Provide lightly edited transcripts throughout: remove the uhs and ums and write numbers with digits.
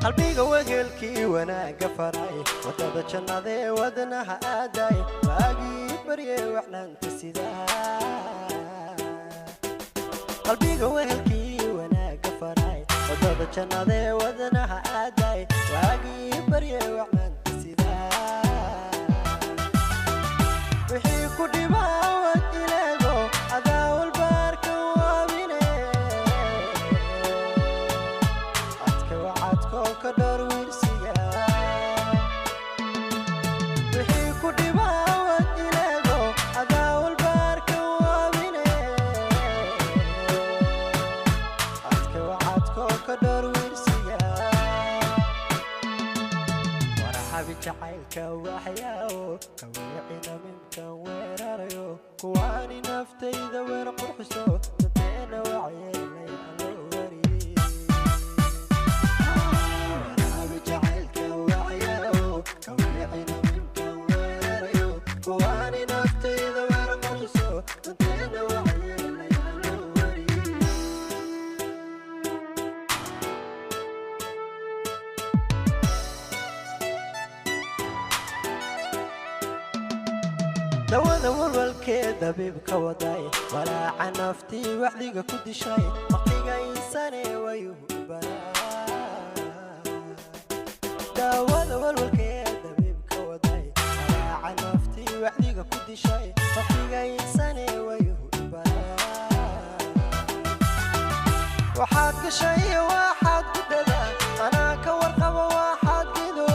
Qalbiga wehelkii wanaagga faray, wadada jannadee wadnaha aaday, waagii barye wacnaanta sidaa. Qalbiga wehelkii wanaagga faray, wadada jannadee wadnaha aaday, waagii barye wacnaanta sidaa. Wixii ku dhibaawad ileego adaa walbaarka waabine, adka wacadkoo ka dhowr wiirsiga. Wixii ku dhibaawad ileego adaa walbaarka waabine, adka wacadkoo ka dhowr wiirsiga. Waraxabi jacaylka waxyaawo kaweecina minkan weerarayo, kuwaani naftayda weer qurxiso, danteena waxyeelay aloo wariyey. Waraxabi jacaylka waxyaawo kaweecina minkan weerarayo, kuwaani naftayda weer qurxiso, danteena waxyeelay aloo wariyey. Dawada walwalkee dabiibka waday, walaaca naftii waxdiga ku dishay, waqtiga insane wayuhu baraa. Daawada walwalkee dabiibka waday, walaaca naftii waxdiga ku dishay, waqtiga insane wayuhu baraa. Waxaad gashay iyo waxaad ku dhadaa, anaa ka warqabo waxaad gido,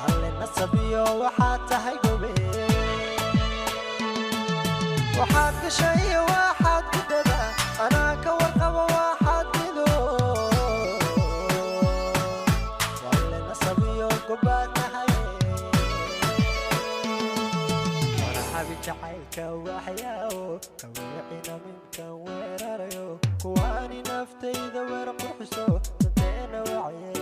alle nasabiyo waxaad tahay gobe. Waxaad gashay iyo waxaad ku dhadaa, anaa ka warqabo waxaad gido, alle nasabiyo gobaad tahay. Waraxabi jacaylka waxyaawo kaweecina minkan weerarayo, kuwaani naftayda weer qurxiso, danteena waxyeelay.